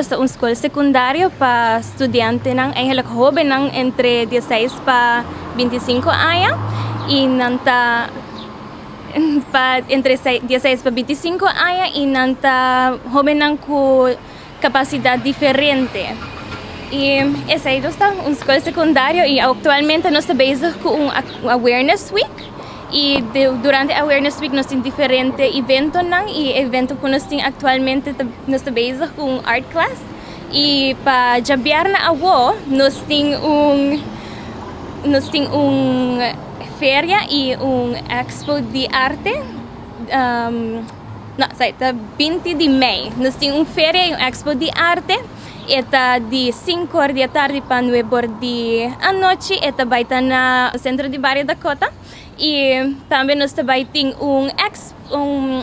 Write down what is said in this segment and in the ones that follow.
Ta un skol sekundario pa studiantenan, eigenlijk hóbennan entre 16 pa 25 aña i nan ta pa entre 16 pa 25 aña i nan ta hóbennan ku kapasidat diferente. I esei nos ta un skol sekundario i aktualmente nos ta bezig ku un awareness week i durante awareness week nos tin diferente eventonan i evento ku nos tin aktualmente ta nos ta bezig ku un art class i pa djabièrnè awo nos tin un feria i un expo di arte, no, sorry, ta 20 di mei nos tin un feria i un expo di arte. E ta di 5 or di atardi pa 9 or di anochi. E ta bai ta na sentro di bario Dakota i tambe nos ta bai tin un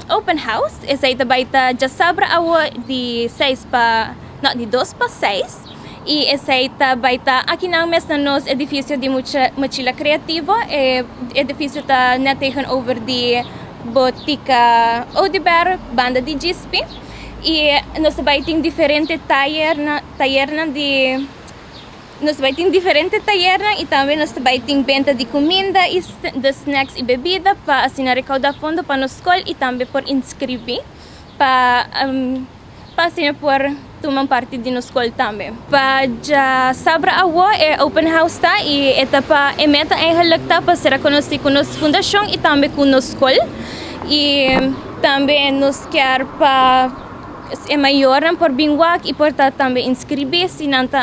open house. Esei ta bai ta djasabra awo di 6 pa, no, di 2 pa 6 i esei ta bai ta aki nan mes na nos edifisio di Mochila Kreativo. E edifisio ta net tegenover di Botica Oduber, banda di Gispi, i nos ta bai tin diferente tayernan di nos bai tin diferente tayernan i tambe nos ta bai tin benta di kuminda i di snacks i bebida pa asina rekaudá fondo pa nos skol i tambe por inskribí pa asina por tuma parti di nos skol tambe. Pa djasabra awo e open house ta i e ta pa e meta eigenlijk ta pa sera konosí ku nos fundashon i tambe ku nos skol i tambe nos kier pa e mayornan por bin wak i por ta tambe inskribí si nan ta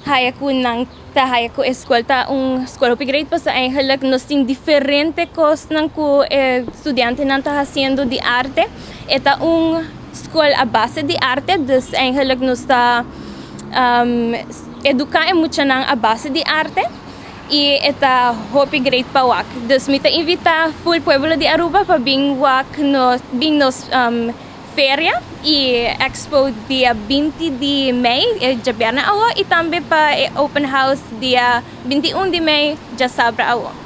haya ku nan ta haya ku e skol ta un skol hopi great, pasobra eigenlijk nos tin diferente kosnan ku e studiantenan ta hasiendo di arte. E ta un skol a base di arte, dus eigenlijk nos ta eduká e muchanan a base di arte i e ta hopi great pa wak. Dus mi ta invitá full pueblo di Aruba pa bin wak nos, bin nos feria i expo dia 20 di mei, djabièrnè awo, i tambe pa e open house dia 21 di mei, djasabra awo.